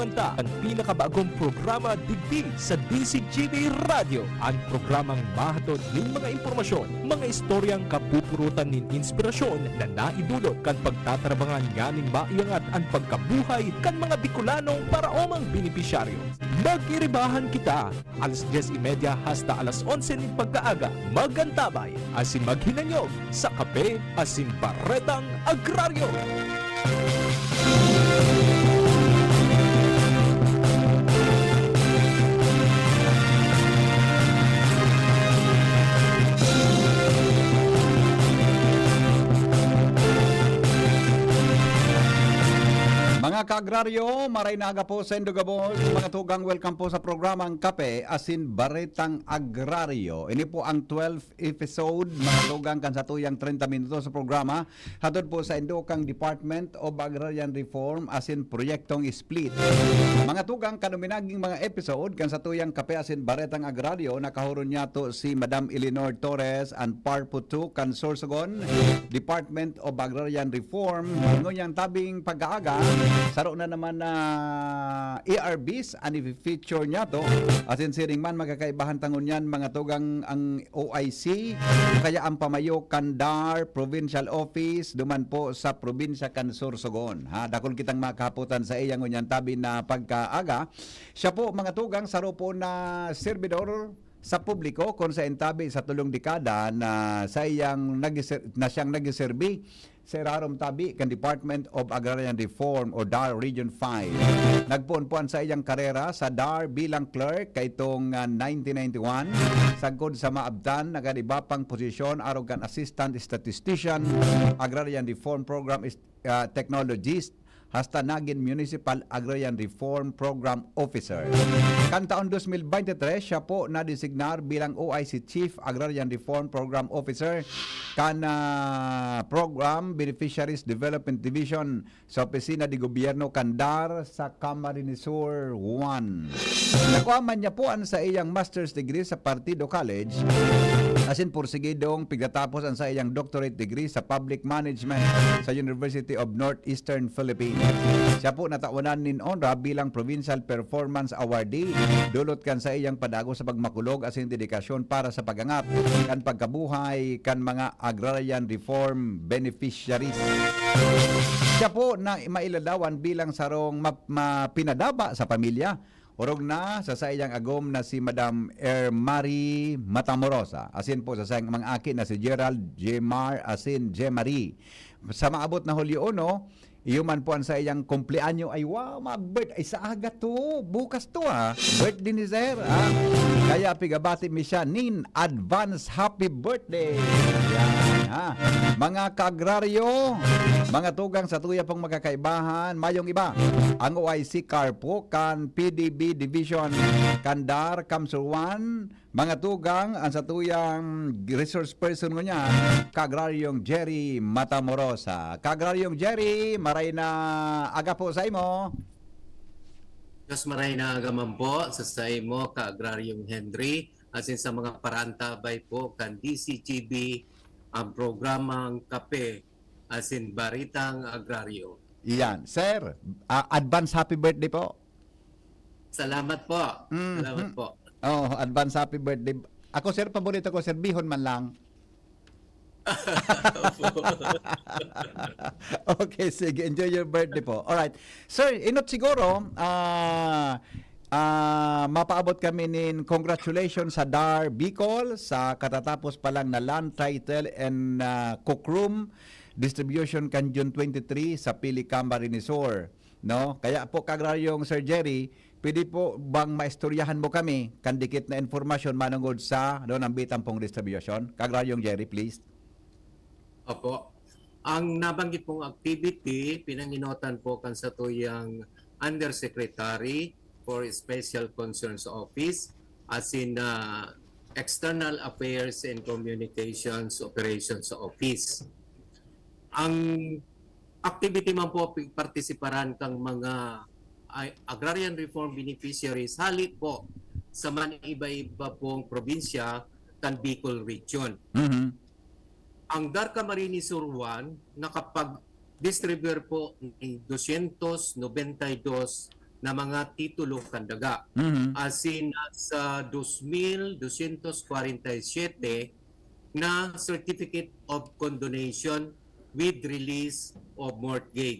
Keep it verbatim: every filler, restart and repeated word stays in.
Presenta an pinakabagong programa digdi sa D C G B Radyo, an programang mahatod nin mga impormasyon, mga istoryang kapupurutan nin inspirasyon na naidulot kan pagtatarabangan nganing maiangat an pagkabuhay kan mga Bicolanong paraomang benepisyaryo. Mag-iribahan kita, alas dyes y media hasta alas onse nin pagkaaga. Mag-antabay asin maghinanyog sa Kape asin Baretang Agraryo. Mga kaagraryo, maray na aga po sa indo gabos. Mga tugang, welcome po sa programang Kape asin Baretang Agraryo. Ini po ang twelfth episode, mga tugang, kan satuyang treinta minutos sa programa. Hatod po sa indo kang Department of Agrarian Reform asin Proyektong Split. Mga tugang, kan uminaging mga episode kan satuyang Kape asin Baretang Agraryo, nakahuron niyato si Madam Eleanor Torres, an Parpo two kan Sorsogon, Department of Agrarian Reform. Ngunyan tabing pagkaaga, saro na naman na A R Bs an i-feature niyato. Asin siring man, magkakaibahan ta ngunyan, mga tugang, ang O I C, kaya ang pamayo kan DAR Provincial Office, duman po sa probinsya kan Sorsogon. Ha, dakul kitang makahapotan sa iya ngunyan tabi na pagkaaga. Siya po, mga tugang, saro po na serbidor sa publiko, kun sa entabi sa tulong dekada na sa iyang nagse-, na siyang nagserbi sa irarom tabi kan Department of Agrarian Reform o DAR Region five. Nagpoon po an saiyang karera sa DAR bilang clerk kaitong, ah, nineteen ninety-one. Sagkod sa maabtan, nagkaiba pang posisyon arog kan Assistant Statistician, Agrarian Reform Program is-, ah, Technologist, hasta nagin Municipal Agrarian Reform Program Officer. Kan taon dos mil bente tres, siya po nadesignar bilang O I C Chief Agrarian Reform Program Officer kan, ah, Program Beneficiaries Development Division sa Opisina de Gobyerno kan DAR sa Camarines Sur one. Nakuha man niya po an saiyang master's degree sa Partido College, asin porsigidong pigtatapos an saiyang doctorate degree sa Public Management sa University of Northeastern Philippines. Siya po natawanan nin onra bilang Provincial Performance Awardee, dulot kan saiyang padagos sa pagmakulog asin dedikasyon para sa pag-angat kan pagkabuhay kan mga agrarian reform beneficiaries. Siya po na mailadawan bilang sarong map-, ma-, pinadaba sa pamilya, orog na sa saiyang agom na si Madam Ermary Matamorosa, asin po sa saiyang mga aki na si Gerald, Jemar, asin Jemarie. Sa maabot na Hulyo uno, iyo man po an saiyang kumpleanyo. Ay, wow, mag-birth-, ay, sa aga to, bukas to, ha. Birthday ni Sir, ha. Kaya pigabati mi siya nin advance happy birthday. Yan, ha. Mga kaagraryo, mga tugang, sa tuya pong makakaibahan, mayong iba. Ang O I C Carpo kan P D B Division kan DAR, CamSur one, mga tugang, ang satuyang resource person ngunyan, Kaagraryong Jerry Matamorosa. Kaagraryong Jerry, maray na aga po sa imo. Diyos, maray na aga man po sa, sa imo, Kaagraryong Henry, asin sa mga parantabay po kan D C G B, ang programang Kape asin Baritang Agraryo. Iyan. Sir, ah, advance happy birthday po. Salamat po. Mhm. Salamat po. Oh, advance happy birthday. Ako, sir, paborito ko, sir, bihon man lang. Opo. Okay, sige. Enjoy your birthday po. Alright. Sir, inot siguro, ah, ah, mapaabot kami nin congratulations sa DAR Bicol sa katatapos pa lang na land title and, ah, cookroom distribution kan June twenty-three sa Pili, Camarines Sur, no? Kaya po, Kaagraryong Sir Jerry, pwede po bang maistoryahan mo kami kan dikit na impormasyon manungod sa, no, nambitang pong distribution? Kaagraryong Jerry, please. Opo. Ang nabanggit pong activity, pinanginotan po kan satuyang Undersecretary for Special Concerns Office, asin, ah, External Affairs and Communications Operations Office. Ang activity man po, pigpartisiparan kang mga, ay, agrarian reform beneficiaries hali po sa man iba-iba pong probinsya kan Bicol Region. Mhm. Ang DAR Camarines Sur one nakapag-distribute po ng dosyentos nobenta y dos na mga titulo kan daga. Mhm. Asin nasa dos mil dosyentos kwarenta y siyete na certificate of condonation with release of mortgage.